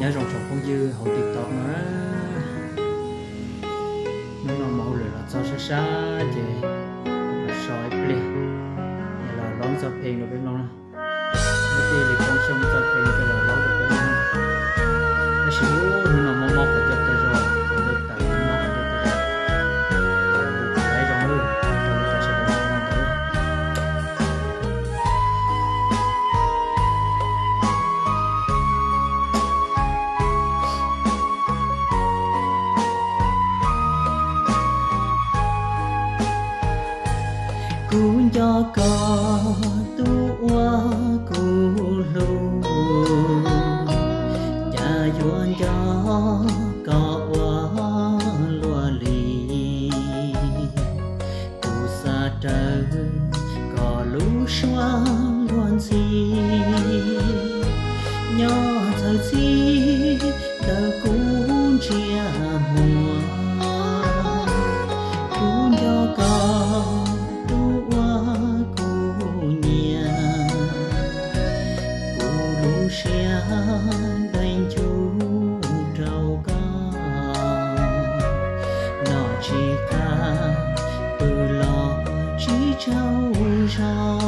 Nyob zoo tsoom phooj ywg hauv TikTok no, hnub no mas hauj lwm los txog sab sab ces los so ib pliag, los laub txoj pheej rau peb mloog na. Neb thiaj li poob xyoo txoj pheej rau los laub rau peb mloog. Tab sis hnub no mob mob qhov ncauj tag zog, qhov ncauj tawv, mob qhov ncauj tag zog. Laiv zoo lawm, rau lawv cov sawv daws mloog ntawd. Kuv nco koj tus uas kuv hlub, cas yuav nco koj ua luaj li. Kuv xav raws koj lub suab luag ntxhi, nyob txhawj txhij ntawm kuv ntsiab muag. Kuv nco koj tus uas kuv nyiam, kuv lub siab ntev nchuj rau koj, los tsis qab pw los tsis tsaug zog.